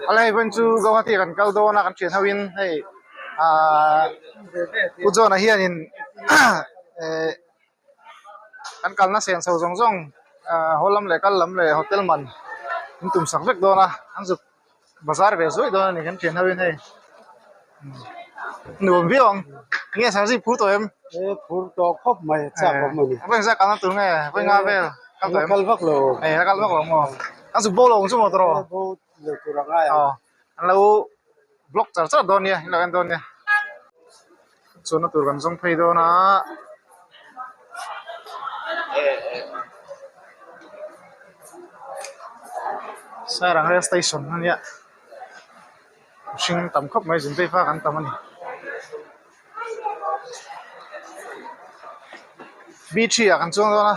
A hei vawiin chu Guwahati kan kal dawn a kan thian ho in hei ahh Pu John-a hianin eh kan kalna senso zawng zawng ahh haw lam leh kal lam leh hotel man an tum sak vek dawn a an zuk bazar ve zuaih dawn a ni kan thian ho in hei nuam viau ang enge sarzi phur tawh em? E phur tawh khawp mai chak awm a ni. Vawiin zat kalna tur nge vawiin nga vel kal tawh em? Kal vak lo. E la kal vak lo maw? An zuk bo lo ang chu maw tawh? Bo lo tur a ngai ang. An lo block char char dawn nia in lo en dawn nia. Chuanna tur kan zawng phei dawn a. Sairang rail station a nia mihring tam khawp mai zin phei fak an tam a ni. B three ah kan chuang dawn a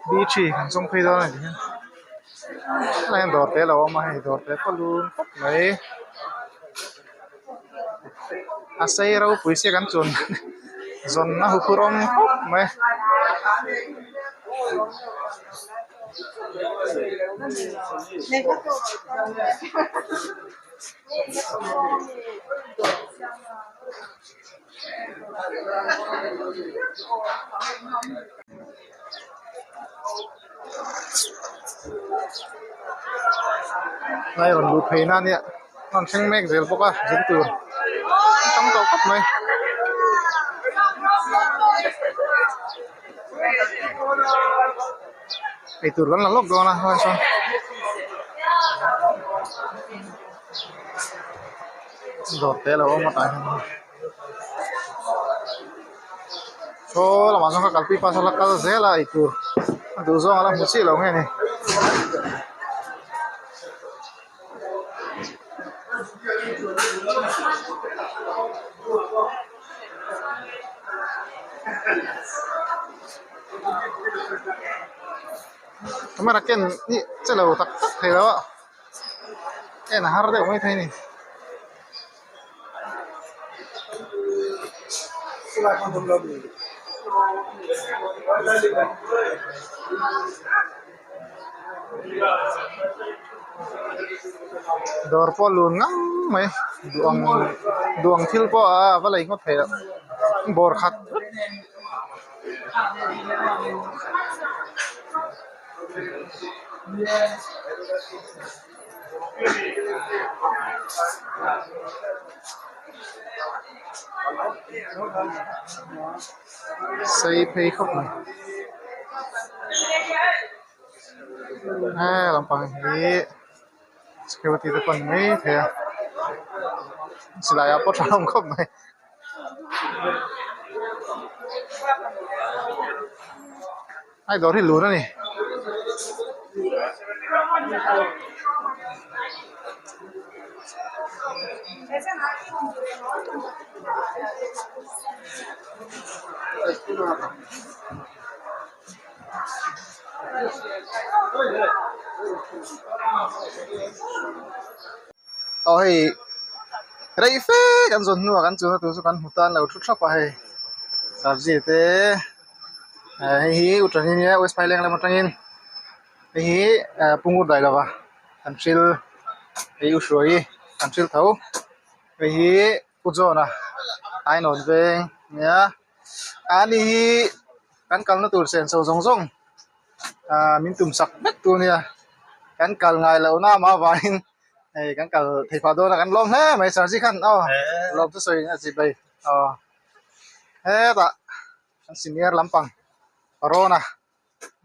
B three kan chuang phei dawn a ni hian helai hian dawr te a lo awm a hei dawr te pawh lum khawp mai. A sei ropui sia kan chuan zawn a huphurh awm khawp mai. Lai rawn luh phei na ania an thleng mek zel bawk a zin tur a tam tawh khawp mai. Eitur kan la lawk dawn a helai sawn dawr te a lo awm a tah hian. Saw lamah chuan ka kalpui pa saw la kal zel a eitur a duh zawng a la hmu chiah lo nge ni. Camera ken hi che lo tak tak thei lo a en a har deuh mai thei a ni. Dawr pawh a lun ngang mai duh ang duh ang thil pawh a va lei ngawt thei loh bawr khat vek. Sei phei khawp mai he lampang hi security te pawh an ni maithei a silai ah pawh tha hlawm khawp mai. Hei dawr hi lun a ni. Aw hei rei fe kan zawn hnuah kan chulna tur chu kan hmu tan lo thu thap a hei sabzi te. Hei hi u tangin nia west phaileng lam atangin hei hi pungut dai lova an hril hei u hruai an hril tho hei hi pu John-a ainawn veng nia ani hi kan kalna tur senso zawng zawng ah min tum sak vek tur ania kan kal ngai loh na amah avangin hei kan kal thei phah dawn a kan lawm hle mai sarji khan aw lawm thusawi a chi bai aw. Hetah an senior lampang corona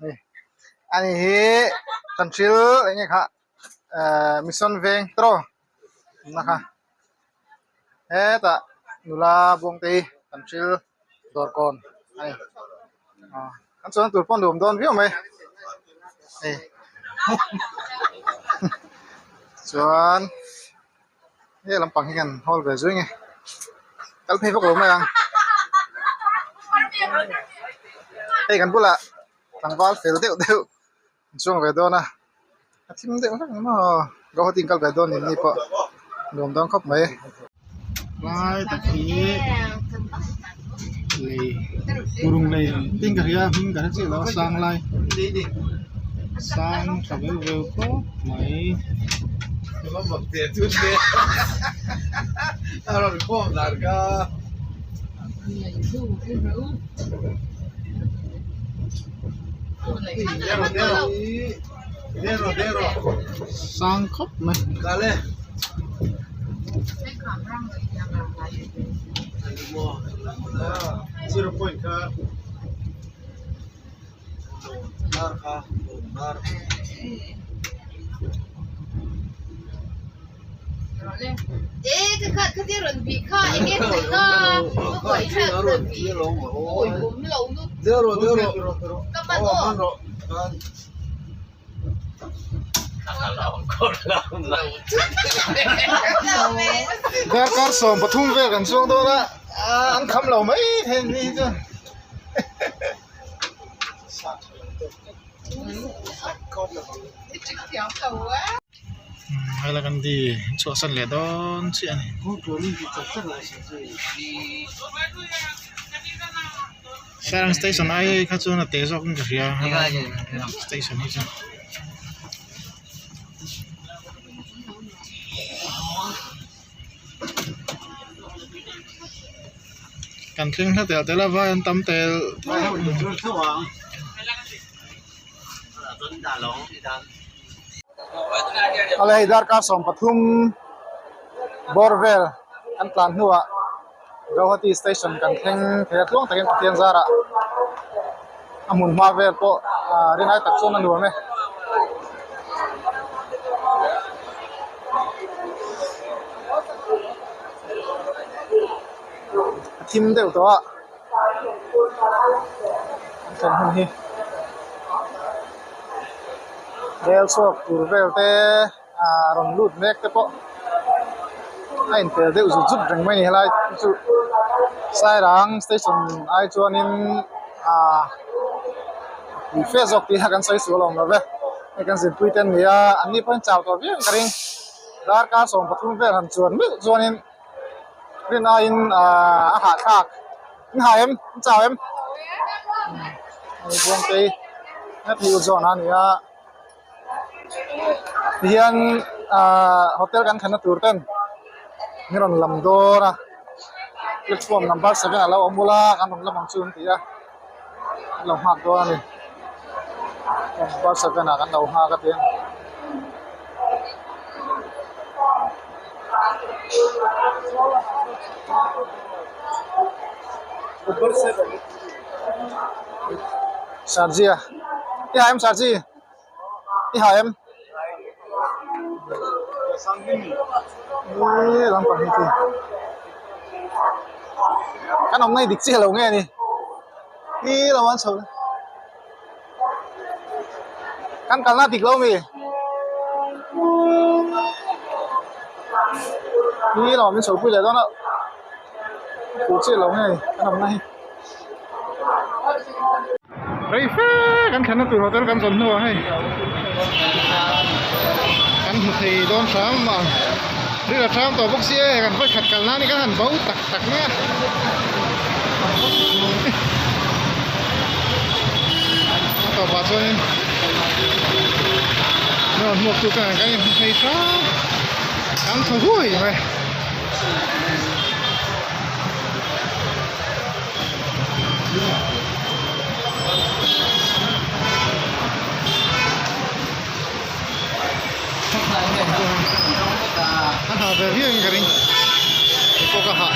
ni ani hi kan thil eng nge kha ehh mission veng tawh na kha hetah nula buangte hi kan thil dawr kawn a ni aw an chuan tur pawh a nuam dawn viau mai hei chuan. He lampang hi kan hawl ve zui nge kal phei vak lo mai ang hei kan bulah tlangval fel deuh deuh an chuang ve dawn a a thim deuh hlek ang maw Guwahati an kal ve dawn ni pawh nuam dawn khawp mai lai tak hi lei burung lei tin ka hria hming ka hre chiah lo a sang lai sang tha veu veu khawp mai. Sang khawp mai. Darkar 13 vel kan chuang dawn a an kham lo mai thei ni hi chu. Hailakandi chhuahsan leh dawn chiah a ni. Sairang station ai kha chuan a te zawk in ka hria station hi chu. Kan thleng hla tel tel a vai an tam tel Awle hei darkar 13 bawr vel kan tlan hnuah Guwahati station kan thleng thei a tluang takin Pathian zarah a hmun hma vel pawh ah rinai tak chuan a nuam e. A thim deuh tawh a an thlen hun hi rel chhuak tur vel te ah rawn lut mek te pawh a intel deuh zut zut reng mai a ni helai chu Sairang station ai chuanin ah pui fe zawk tih a kan sawi sual awm lo ve hei kan zinpui te an ni a an ni pawhin chau tawh viau in ka ring darkar 13 vel han chuan meuh chuanin rin aiin ah a hahthlak an ha em an chau em hei buangtei a thei u zawn a ni a. Tihian ahh hotel kan thlenna tur ten min rawn lam dawn a platform number seven a lo awm bawk a kan rawn lam ang chu an ti a an lo nghak dawn a ni number seven ah kan lo nghak a ti a ni. Sarji a i ha em Sarji i ha em he lampang hi khi kan awm na hi dik chiah lo nge ni hi lo an chho kan kalna dik lo mi hi lo min chho pui leh dawn a fuh chiah lo nge kan awmna hi rei fe kan thlenna tur hotel kan zawn hnuah hei kan hmu thei dawn hram a ril a tang tawh bawk si e kan vawikhat kal nan hi kan han bo tak tak mai a a tawpah chuanin min rawn hmuak tu te nen kan inhmu thei hram kan thaw huai mai. A ha ve viau in ka ring keipawh ka hah.